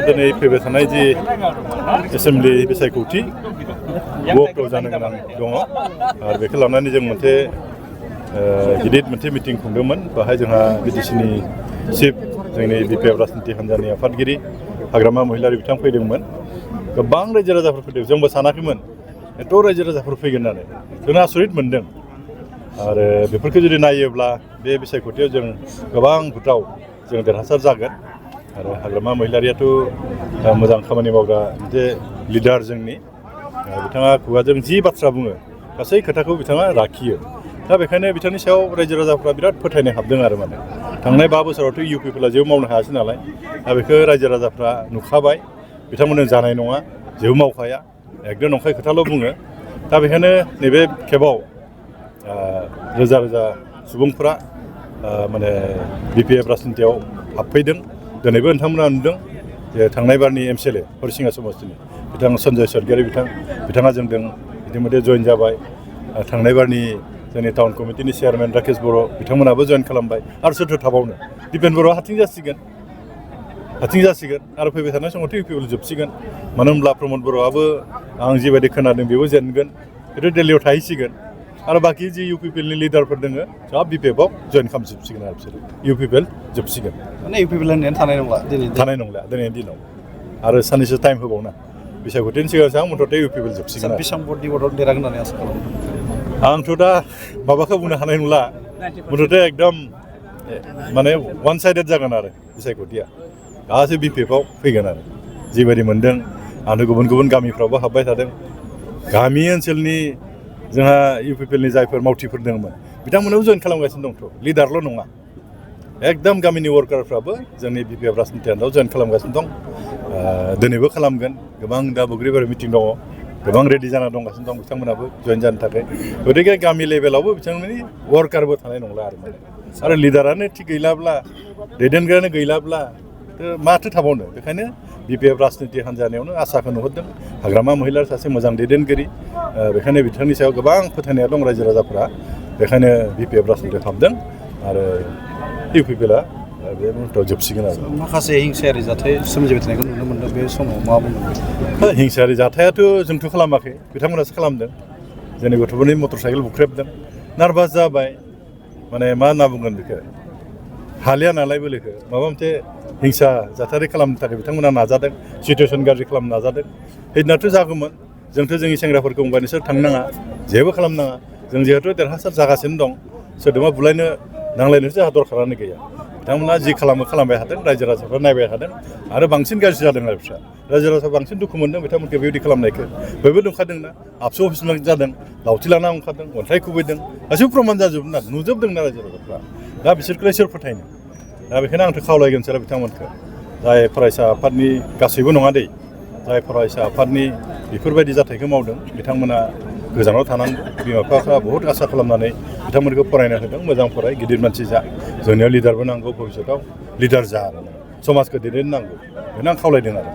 दिनै फैबाय थानाय जि एसेम्बलि बिसायख'थि अक्ट'आव जानो गोनां दङ आरो बेखौ लानानै जों मोनसे गिदिर मोनसे मिटिं खुंदोंमोन बेहाय जोंहा बिटिसिनि चिफ जोंनि बिपिएफ राजनिति हान्जानि आफादगिरि हाग्रामा महिलारि बिथां फैदोंमोन गोबां रायजो राजाफोर फैदों जोंबो सानाखैमोन एथ' रायजो राजाफोर फैगोन होननानै जों आसरित मोनदों आरो बेफोरखौ जुदि नायोब्ला बे बिसायख'थियाव जों गोबां भोटाव जों देरहासार जागोन आरो हाग्रामा महिलारियाथ' मोजां खामानि मावग्रा मोनसे लिडार जोंनि बिथाङा खुगाजों जि बाथ्रा बुङो गासै खोथाखौ बिथाङा लाखियो दा बेखायनो बिथांनि सायाव रायजो राजाफ्रा बिराद फोथायनाय हाबदों आरो माने थांनाय 5 बोसोरावथ' इउपिपिएलआ जेबो मावनो हायासै नालाय दा बेखौ रायजो राजाफ्रा नुखाबाय बिथांमोननो जानाय नङा जेबो मावखाया एकदम नंखाय खोथाल' बुङो दा बेखायनो नैबे खेबाव रोजा रोजा सुबुंफ्रा माने बिपिएफ राजनितियाव हाबफैदों दिनैबो नोंथांमोना नुदों जे थांनाय बारनि एमसिएलए हरिसिङा समस्तिनि बिथां सन्जय सरगियारि बिथाङा जोंजों इतिमध्ये जइन जाबाय थांनाय बारनि जोंनि टाउन कमिटिनि चेयारमेन राकेश बर' बिथांमोनाबो जइन खालामबाय आरो सोरथो थाबावनो दिपेन बर'आ हारसिं जासिगोन आरो फैबाय थानाय समावथ' इउपिपिएल जोबसिगोन मानो होनब्ला प्रमद बर'आबो आं जिबायदि खोनादों बेबो जेनगोन बेथ' दिल्लीयाव थाहैसिगोन आरो बाखि जि इउपिपिएलनि लिडारफोर दङ सब बिपिएफआव जइन खालामजोबसिगोन आरो बिसोरो इउपिपिएल जोबसिगोन माने इउपिपिएल होननायानो थानाय नंला दिनैनि दिनाव आरो साननैसो टाइम होबावना बिसायख'थिनि सिगां मथथे इउपिपिएल जोबसिगोन बेसेबां भटनि भटआव देरहागोन होननानै आसा खालामो आंथ' दा माबाखौ बुंनो हानाय नंला मथथे एकदम माने वान साइडेड जागोन आरो बिसायख'थिया गासै बिपिएफआव फैगोन आरो जिबायदि मोनदों आरो गुबुन गुबुन गामिफ्रावबो हाबबाय थादों गामि ओनसोलनि जोंहा इउपिपिएलनि जायफोर मावथिफोर दंमोन बिथांमोनाबो जइन खालामगासिनो दंथ' लिडारल' नङा एकदम गामिनि वार्कारफ्राबो जोंनि बिपिएफ राजनिति हान्जायाव जइन खालामगासिनो दं दिनैबो खालामगोन गोबां दा बग्रिबारि मिटिं दङ गोबां रेडि जाना दंगासिनो दं बिथांमोनाबो जइन जानो थाखाय गतिके गामि लेभेलावबो बिथांमोननि वार्कारबो थानाय नंला आरो लिडारानो थिग गैलाब्ला दैदेनग्रायानो गैलाब्ला माथो थाबावनो बेखायनो बिपिएफ राजनिति हान्जायावनो आसाखौ नुहुरदों हाग्रामा महिलार सासे मोजां दैदेनगिरि बेखायनो बिथांनि सायाव गोबां फोथायनाया दं रायजो राजाफ्रा बेखायनो बिपिएफ राजनितियाव हाबदों आरो इउपिपिएलआ बे मुहूर्तआव जोबसिगोन आरो माखासे हिंसायारि जाथाय सोमजिबाय थानायखौ नुनो मोनदों बे समाव मा बुंदों हिंसायारि जाथायाथ' जोंथ' खालामाखै बिथांमोनासो खालामदों जोंनि गथ'फोरनि मटर साइकेल बुख्रेबदों नार्भास जाबाय माने मा होनना बुंगोन बेखौ हालिया नालाय बोलोखौ माबा मोनसे हिंसा जाथायारि खालामनो थाखाय बिथांमोना नाजादों सिटुवेसन गाज्रि खालामनो नाजादों हैनाथ' जागौमोन जोंथ' जोंनि सेंग्राफोरखौ बुंबाय नोंसोर थांनाङा जेबो खालामनाङा जों जिहेथु देरहासार जागासिनो दं सोरदोंबा बुलायनो नांलायनोसो जोंहा दरखारानो गैया बिथांमोना जि खालामबाय थादों रायजो राजाफ्रा नायबाय थादों आरो बांसिन गाज्रि जादों आरो बिस्रा रायजो राजाफ्रा बांसिन दुखु मोनदों बिथांमोनखौ बेबायदि खालामनायखौ बयबो नुखादोंना आबसु अफिस जादों लावथि लाना ओंखारदों अन्थाइ खुबैदों गासैबो प्रमान जाजोबदों नुजोबदोंना रायजो राजाफ्रा दा बिसोरखौलाय सोर फोथायनो दा बेखायनो आंथ' खावलायगोन सोर बिथांमोनखौ जाय फरायसा आफादनि गासैबो नङा दै जाय फरायसा आफादनि बेफोरबायदि जाथायखौ मावदों बिथांमोना गोजानाव थानांगौ बिमा बिफाफ्रा बहुद आसा खालामनानै बिथांमोनखौ फरायनो होदों मोजां फराय गिदिर मानसि जा जोंनियाव लिडारबो नांगौ भबिष्यताव लिडार जा आरो समाजखौ दैदेननांगौ बेखौनो आं खावलायदों आरो